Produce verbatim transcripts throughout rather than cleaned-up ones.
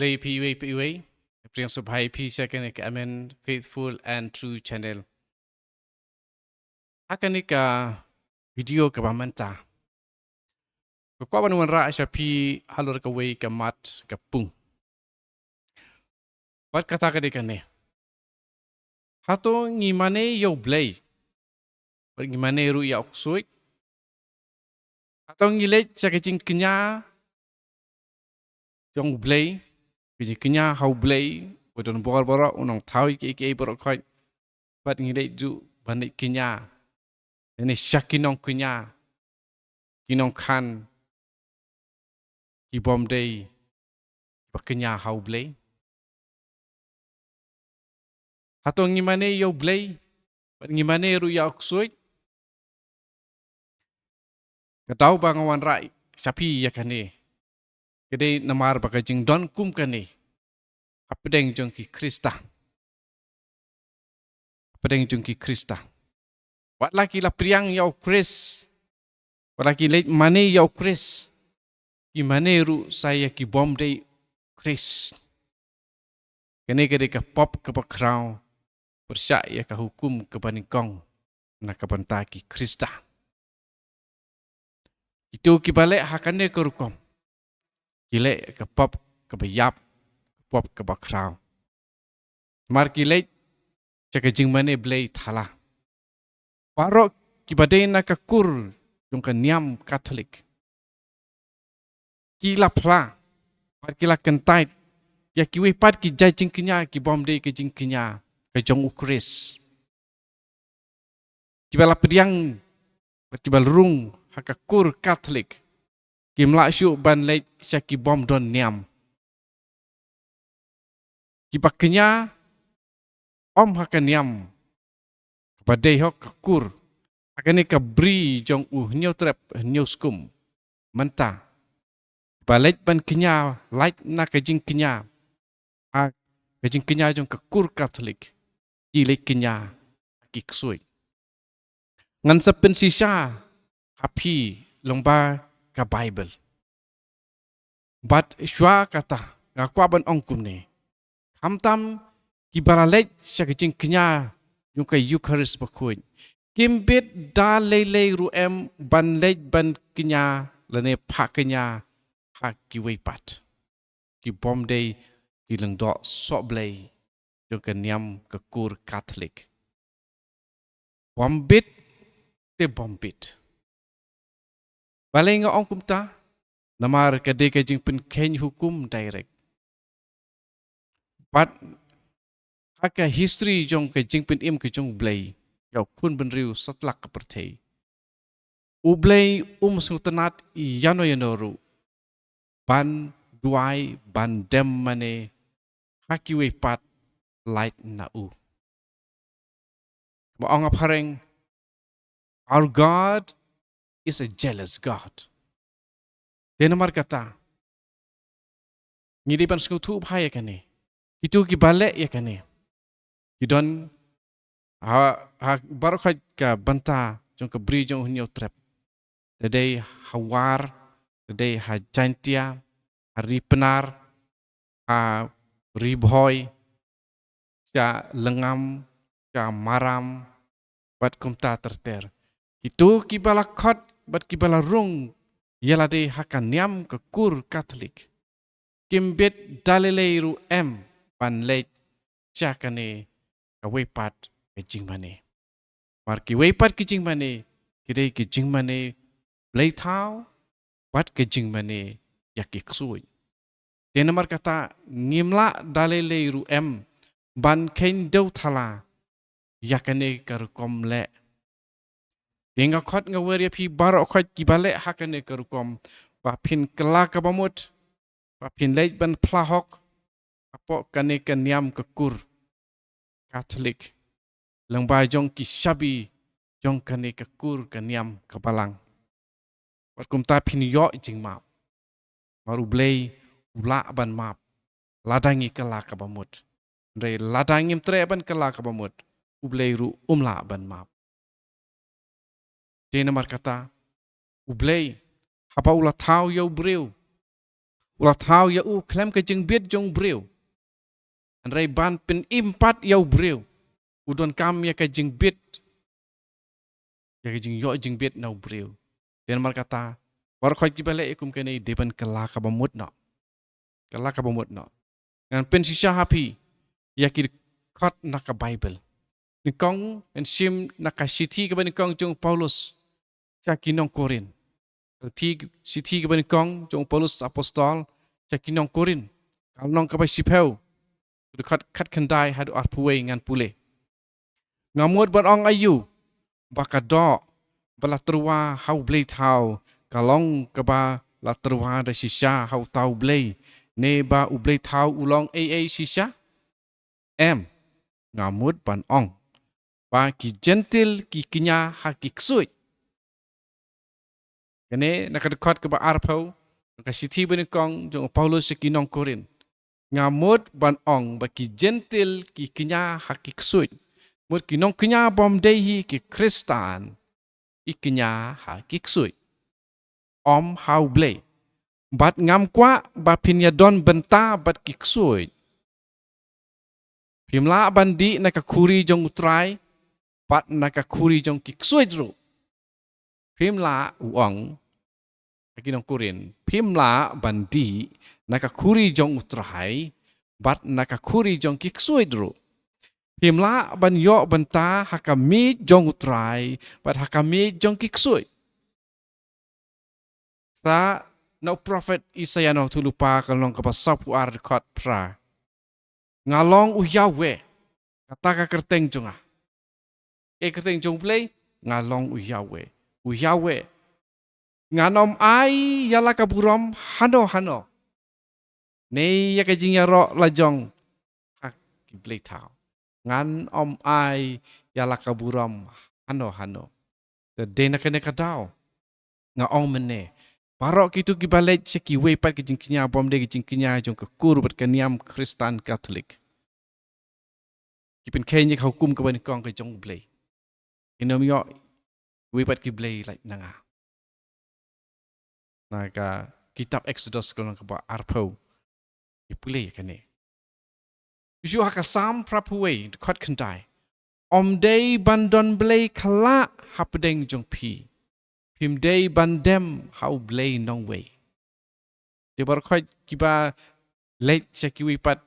Khublei phi iwei pa iwei. Pdiang sngewbha ïa phi sha kane ka Amen Faithful and True Channel. Ha kane ka video kaba mynta, nga kwah ban wanrah sha phi halor kawei ka mat ka pung. Bad kata ka dei kane. Hato ngi mane ïa U Blei? Bad ngi mane ruh ïa u ksuid? Hato ngi leit sha ka jingkñia jong U Blei, ka jingkñia ha U Blei, u don bor baroh, u nongthaw ïa kiei kiei baroh khoit, bad ngi leit ruh ban leit kñia, lane sha ki nongkñia, ki nongkhan, ki bym dei kiba kñia ha U Blei? Hato ngi mane ïa U Blei, bad ngi mane ruh ïa u ksuid? Ka daw ba nga wanrah sha phi ïa kane, ka dei namar ba ka jingdon kum kane hapdeng jong ki Khristan. Hapdeng jong ki Khristan. Wat la ki la pdiang ïa u Khrist, wat la ki leit mane ïa u Khrist, ki mane ruh sa ïa ki bym dei Khrist. Kane ka dei ka pop kaba khraw, pyrshah ïa ka hukum kaba nyngkong na ka bynta ki Khristan. Kito kiba leh ha kane ka rukom, ki leh ka pop kaba ïap, ka pop kaba khraw. Namar ki leit sha ka jingmane blei thala. Baroh kiba dei na ka kur jong ka niam Katholik, ki la phla bad ki la kyntait ïa kiwei pat ki jait jingkñia ki bym dei ka jingkñia ka jong u Khrist. Kiba la pdiang bad kiba la rung ha ka kur Katholik, kim lah shuh ban leit sha ki bym don niam. Kiba kñia ym ha ka niam kaba dei hok ka kur, ha kane ka bri jong u Hynñiewtrep Hynñiewskum mynta, ba leit ban kñia lait na ka jingkñia, ha ka jingkñia jong ka kur Katholik, ki leit kñia ha ki ksuid. Ngan sa pynshisha ha phi lyngba ka Baibl. Bad shuwa kata, nga kwah ban ong kumne. Khamtam kiba la leit sha ka jingkñia jong ka Eukharist bakhuid, kim bit da lei lei ruh em ban leit ban kñia lane phah kñia ha kiwei pat ki bym dei ki lyngdoh sohblei jong ka niam ka kur Katholik. Bym bit te bym bit. Balei nga ong kumta? Namar ka dei ka jingpynkheiñ hukum direct. Bad ha ka history jong ka jingpynim ka jong U Blei ïa u khun bynriew satlak ka pyrthei, U Blei um sngewtynnad ïano ïano ruh ban duwai, ban dem mane ha kiwei pat lait na u. Ba ong ha phareng, our God is a jealous God. Te namar kata, ngi dei ban sngewthuh bha ïa kane. Kito kiba leh ïa kane, ki don ha, ha baroh khoit ka bynta jong ka bri jong u Hynñiewtrep. Te dei ha War, te dei ha Jaintia, ha Ri Pnar, ha Ri Bhoi, sha Lyngngam, sha Maram, bad kumta ter ter. Kito kiba la khot bad kiba la rung ïa lade ha ka niam ka kur Katholik, kim bit da lei lei ruh em ban leit sha kane kawei pat ka jingmane. Namar kiwei pat ki jingmane ki dei ki jingmane blei thaw bad ki jingmane ïa ki ksuid. Te namar kata ngim lah da lei lei ruh em ban kheiñ dew thala ïa kane ka rukom leh. Te nga khot nga wer ïa phi baroh khoit kiba leh ha kane ka rukom, ba phin kylla kaba mut, ba phin leit ban phla hok hapoh kane ka niam ka kur Katholik, lyngba jong ki shabi jong kane ka kur ka niam ka balang. Bad kumta phin ïoh jingmap. Namar U Blei u lah ban map lada ngi kylla kaba mut. Hynrei lada ngim treh ban kylla kaba mut, U Blei ruh um lah ban map. Te namar kata, U Blei haba u la thaw ïa u briew, U la thaw ïa u khlem ka jingbit jong u briew. Hynrei ban pynim pat ïa u briew, u donkam ïa ka jingbit, ïa ka jingïoh jingbit na u briew. Te namar kata, baroh khoit kiba leh ïa kum kane dei ban kylla kaba mut noh. Kylla kaba mut noh. Ngan pynshisha ha phi ïa ki dkhot na ka Baibl. Nyngkong, yn shim na ka shithi kaba nyngkong jong u Paulus sha ki nong Korinth. Shithi, shithi kaba nyngkong jong u Paulus apostol sha ki nong Korinth. Ka lynnong kaba shiphew, dkhot khatkhyndai haduh arphew wei, ngan pule. Nga mut ban ong aïu, ba ka doh ba la tyrwa ha u blei thaw ka long kaba la tyrwa da shisha ha uta u blei, ne ba u blei thaw u long ei ei shisha? Em, nga mut ban ong ba ki Jentil ki kñia ha ki ksuid. Kane na ka dkhot kaba arphew, na ka shithi ba nyngkong jong u Paulus sha ki nong Korinth. Nga mut ban ong ba ki Jentil ki kñia ha ki ksuid. Mut ki nongkñia bym dei hi ki Khristan, i kñia ha ki ksuid, ym ha u Blei. Bad ngam kwah ba phin ïadon bynta bad ki ksuid. Phim lah ban dih na ka khuri jong u Trai bad na ka khuri jong ki ksuid ruh. Phim lah, u ong ha ki nong Korinth, phim lah ban dih na ka khuri jong u Trai bad na ka khuri jong ki ksuid ruh. Phim lah ban ïoh bynta ha ka miej jong u Trai bad ha ka miej jong ki ksuid. Sa na u prophet Isaïah na u thulpa ka lynnong kaba sawphew ar dkhot phra. Nga long u Yahweh, kata ka kyrteng jong nga. Ka kyrteng jong u Blei, nga long u Yahweh. U Yahweh. Ngan ym ai ïa la ka burom hano hano, ne ïa ka jingïaroh la jong ha ki blei thaw. Ngan ym ai ïa la ka burom hano hano. Te dei na kane ka daw nga ong mynne, baroh kito kiba leit sha kiwei pat ki jingkñia bym dei ki jingkñia jong ka kur bad ka niam Khristan Katholik, ki pynkheiñ ïa ka hukum kaba nyngkong ka jong u Blei. Kin ym ïoh kiwei pat ki blei lait na nga. Na ka kitab Exodus ka lynnong kaba arphew, ngi pule ïa kane. Shuh shuh ha ka Salm phraphew wei dkhot khyndai. Ym dei ban don blei khlak hapdeng jong phi. Phim dei ban dem ha u blei nongwei. Te baroh khoit kiba leit sha kiwei pat,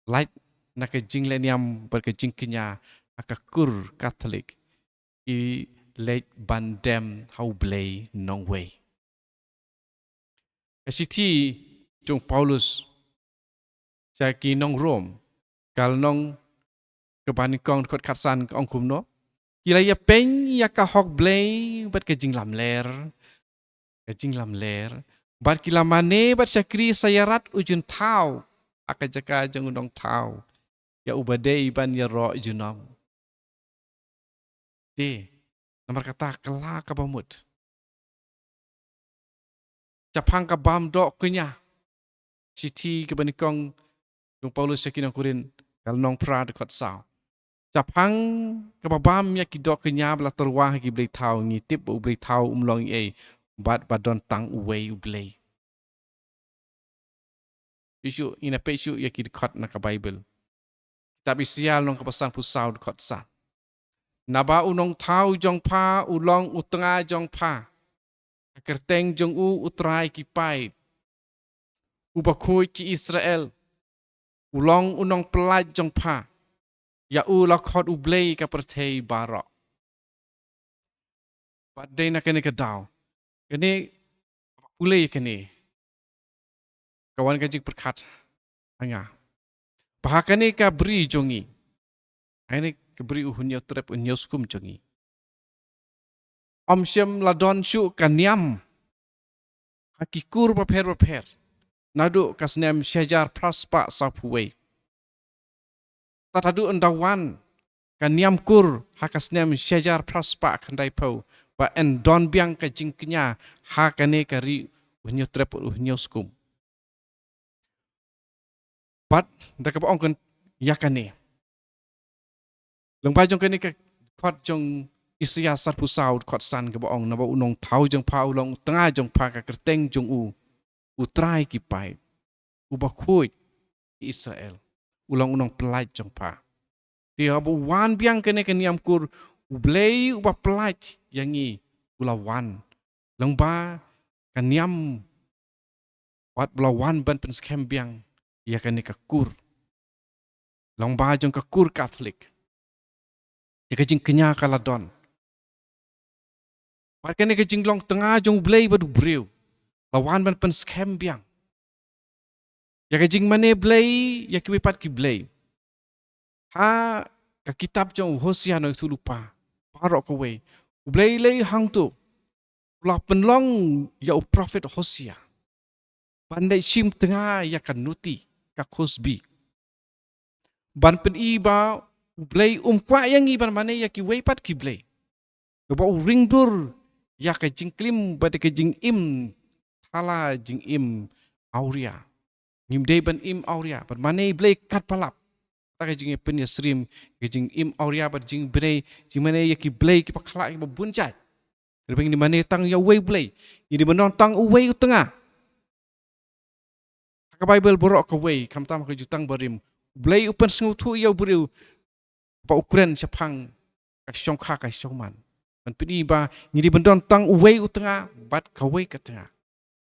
lait na ka jinglehniam bad ka jingkñia ha ka kur Katholik, ki leit ban dem ha u blei nongwei. Ka shithi jong u Paulus sha ki nong Rom, ka lynnong kaba nyngkong dkhot khatsan ka ong kumno: Ki la ïapeiñ ïa ka hok blei bad ka jinglamler, ka jinglamler, bad ki la mane bad shakri sa ïarap u jingthaw ha ka jaka jong u nongthaw, ïa uba dei ban ïaroh junom. Te namar kata kylla kaba mut. Shaphang ka bym dohkñia, shithi kaba nyngkong jong u Paulus sha ki nong Korinth, ka lynnong phra dkhot saw. Shaphang kaba bym ïa ki dohkñia ba la tyrwa ha ki blei thaw, ngi tip ba u blei thaw um long ei ei, bad ba don tang uwei u Blei. Peit shuh, ngin ïa peit shuh ïa ki dkhot na ka Baibl. Kitab Isaïah lynnong kaba sanphew saw dkhot san. Naba u nongthaw jong pha u long u tnga jong pha, ka kyrteng jong u u Trai ki paid, uba khuid ki Israel, u long u nongpyllait jong pha, ïa u la khot u Blei ka pyrthei baroh. Bad dei na kane ka daw, kane, pule kane, ka wan ka jingpyrkhat ha nga ba ha kane ka bri jong ngi, ha kane ka bri u Hynñiewtrep u Hynñiewskum jong ngi, ym shym la don shuh ka niam ha ki kur bapher bapher naduh ka snem shihajar phra spah sawphew wei. Tad haduh ynda wan ka niam kur ha ka snem shihajar phra spah khyndaiphew, ba yn don biang ka jingkñia ha kane ka ri u Hynñiewtrep u Hynñiewskum. Bad da kaba ong kan ïa kane, lyngba jong kane ka dkhot jong Isaïah sanphew saw dkhot san kaba ong, naba u nongthaw jong pha u long u tnga jong pha, ka kyrteng jong u U Trai ki paid, uba khuid ïa Israel, u long u nongpyllait jong pha. Te haba u wan biang kane ka niam kur, U Blei uba pyllait ïa ngi u la wan. Long ba ka niam wat ba la wan ban pynskhem biang ïa kane ka kur. Long ba jong ka kur Katholik, ïa ka jingkñia ka la don. Bad kane ka jinglong tnga jong U Blei bad u briew la wan ban pynskhem biang ïa ka jingmane Blei ïa kiwei pat ki blei. Ha ka kitab jong u Hosea nongïathuhlypa baroh kawei, U Blei lei hangto u la pynlong ïa u prophet Hosea ban leit shim tnga ïa ka nuti, ka khusbi, ban pyni ba U Blei um kwah ïa ngi ban mane ïa kiwei pat ki blei. Ba u ringdur ïa ka jingklim bad ka jingim thala, jingim awria. Ngim dei ban im awria, ban mane blei katba lap. Ta ka jingpynïasyriem, ka jingim awria bad jingmane, jingmane ïa ki blei kiba khlaiñ, kiba bun jait. Hynrei ba ngin ïa mane tang ïa uwei U Blei, ngin ïa mane tang uwei u tnga. Ha ka Baibl baroh kawei, khamtam ha ka Jutang Barim, U Blei u pynsngewthuh ïa u briew ba u kren shaphang ka shongkha ka shongman. Ban pyni ba ngi dei ban don tang uwei u tnga bad kawei ka tnga.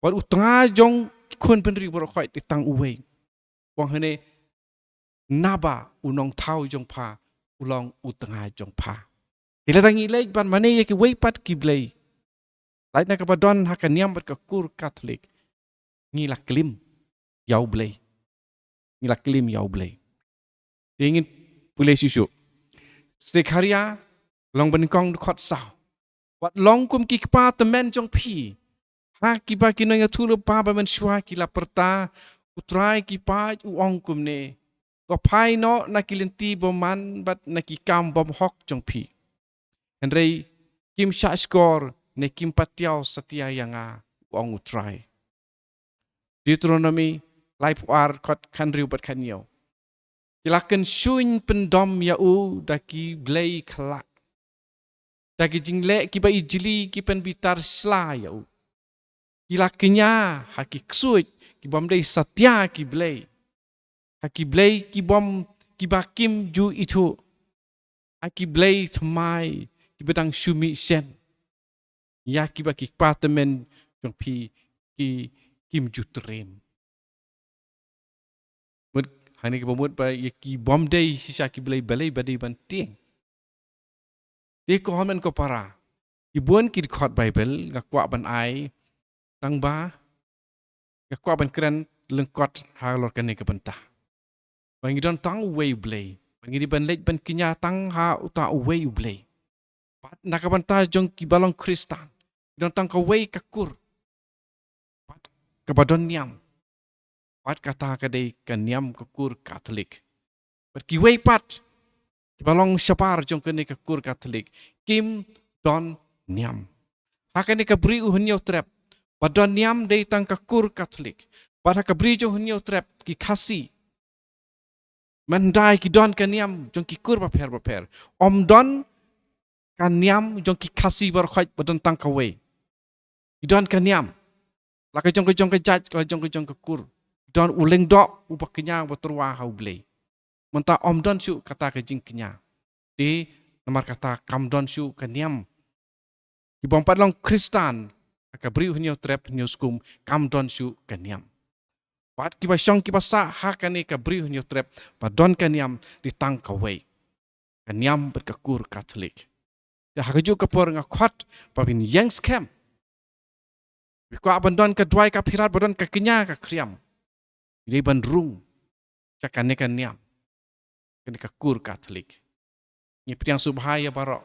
Bad u tnga jong ki khun bynriew baroh khoit dei tang uwei. Ong hangne, naba u nongthaw jong pha u long u tnga jong pha. Te lada ngi leit ban mane ïa kiwei pat ki blei, lait na kaba don ha ka niam bad ka kur Katholik, ngi la klim ïa U Blei. Ngi la klim ïa U Blei. Te ngin pule shuh shuh. Sekharia lynnong banyngkong, dkhot saw. Wat long kum ki kpa tymmen jong phi, ha kiba ki nongïathuhlypa ba mynshuwa ki la pyrta, U Trai ki paid u ong kumne: Ko phai noh na ki lynti bymman bad na ki kam bymhok jong phi. Hynrei kim shahshkor ne kim patiaw satia ïa nga, u ong U Trai. Deuteronomi laiphew ar, dkhot khathynriew bad khathynñiew. Ki la kynshuh pyndom ïa u da ki blei khyllah, da ki jingleh kiba ijli ki pynbitar shla ïa u. Ki la kñia ha ki ksuid ki bym dei satia ki blei, ha ki blei ki bym, kiba kim ju ithuh, ha ki blei thymmai kiba dang shu mih shen. Ïa kiba ki kpa tymmen jong phi ki kim ju triem. Mut hangne kiba mut ba ïa ki bym dei shisha ki blei, balei ba dei ban tieng. Te ko hynmen ko para, ki bun ki dkhot Baibl nga kwah ban ai, tang ba nga kwah ban kren lyngkot halor kane ka bynta. Ba ngi don tang uwei U Blei, ba ngi dei ban leit ban kñia tang ha uta uwei U Blei. Bad na ka bynta jong kiba long Khristan, ngi don tang kawei ka kur, bad kaba don niam, bad kata ka dei ka niam ka kur Katholik. Bad kiwei pat kiba long shabar jong kane ka kur Katholik kim don niam. Ha kane ka Bri U Hynñiewtrep, ba don niam dei tang ka kur Katholik. Bad ha ka Bri jong U Hynñiewtrep, ki Khasi, mynta ki don ka niam jong ki kur bapher bapher. Ym don ka niam jong ki Khasi baroh khoit ba don tang kawei. Ki don ka niam, la ka jong ka jong ka jait, la ka jong ka jong ka kur. Ki don u lyngdoh uba kñia, uba tyrwa ha U Blei. Mynta ym don shuh kata ka jingkñia. Te namar kata kam don shuh ka niam. Ki bym pat long Khristan ha ka Bri U Hynñiewtrep Hynñiewskum, kam don shuh ka niam. Bad kiba shong kiba sah ha kane ka Bri U Hynñiewtrep ba don ka niam dei tang kawei, ka niam bad ka kur Katholik. Te ha kajuh ka por nga khot ba phin ïeng skhem. Phi kwah ban don ka duwai ka phirat, ba don ka kñia ka khriam, phi dei ban rung sha kane ka niam, kane ka kur Katholik. Ngi pdiang sngewbha ïa baroh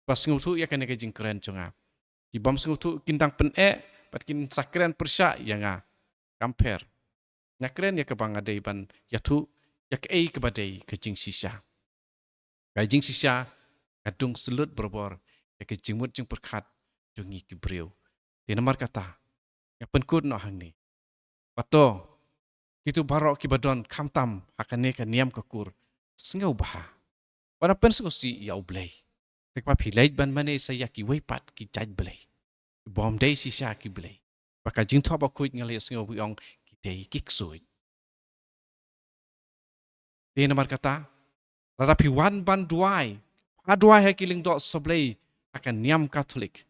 ba sngewthuh ïa kane ka jingkren jong nga. Ki bym sngewthuh kin dang pyneh bad kin sa kren pyrshah ïa nga. Kam pher. Nga kren ïa kaba nga dei ban ïathuh ïa kaei kaba dei ka jingshisha. Ka jingshisha ka dung slut barabor ïa ka jingmut jingpyrkhat jong ngi ki briew. Te namar kata, nga pynkut noh hangne. Ba to, kito baroh kiba don khamtam ha kane ka niam ka kur, sngewbha ban pynsngewsih ïa U Blei. Te ba phi leit ban mane sa ïa kiwei pat ki jait blei, ki bym dei shisha ki blei. Ha ka Jingthoh Bakhuid nga la ïohsngew ba ki ong ki dei ki ksuid. Te namar kata, lada phi wan ban duwai, phah duwai ha ki lyngdoh sha Blei ha ka niam Katholik,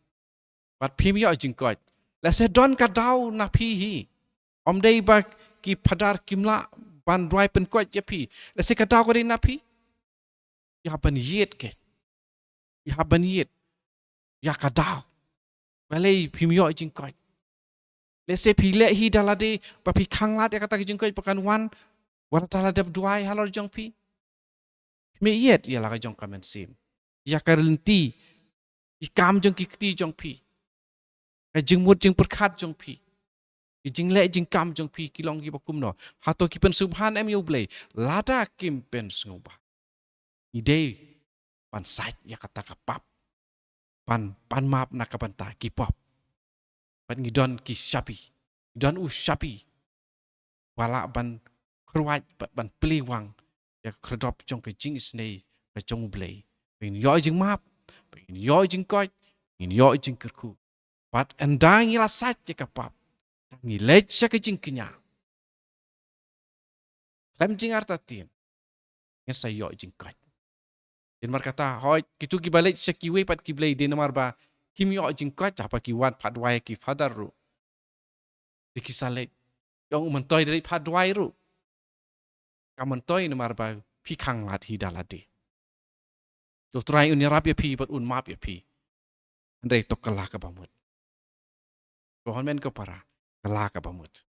bad phim ïoh jingkoit, lehse don ka daw na phi hi. Ym dei ba ki phadar kim lah ban duwai pynkoit ïa phi. Lehse ka daw ka dei na phi. Ïa ban ïit ke, ïa ban ïit ïa ka daw. Balei phim ïoh jingkoit? Lehse phi leh hi da lade ba phi khanglad ïa kata ka jingkoit ba kan wan, wat la da lade duwai halor jong phi. Phim ïit ïa la ka jong ka mynsiem, ïa ka lynti, ki kam jong ki kti jong phi, ka jingmut jingpyrkhat jong phi, ki jingleh jingkam jong phi ki long kiba kumno? Hato ki pynsngewbha em ïa U Blei? Lada kim pynsngewbha, ngi dei ban sait ïa kata ka pap, ban, ban map na ka bynta ki pap. Bad ngi don ki shabi, ngi don u shabi ba lah ban kyrwat bad ban plie wang ïa ka khyrdop jong ka jingisynei ka jong U Blei. Ba ngin ïoh jingmap, ba ngin ïoh jingkoit, ngin ïoh jingkyrkhu. Bad ynda ngi la sait ïa ka pap, ngi leit sha ka jingkñia, khlem jingartatien, ngin sa ïoh jingkoit. Te namar kata, hooid, kito kiba leit sha kiwei pat ki blei, dei namar ba kim ïoh jingkoit, haba ki wan phah duwai ki phadar ruh, te ki sa leit, ong u myntoi da leit phah duwai ruh. Kam myntoi namar ba phi khanglad hi da lade. To U Trai un ïarap ïa phi bad un map ïa phi. Hynrei to kylla kaba mut. Ko hynmen ko para, kylla kaba mut.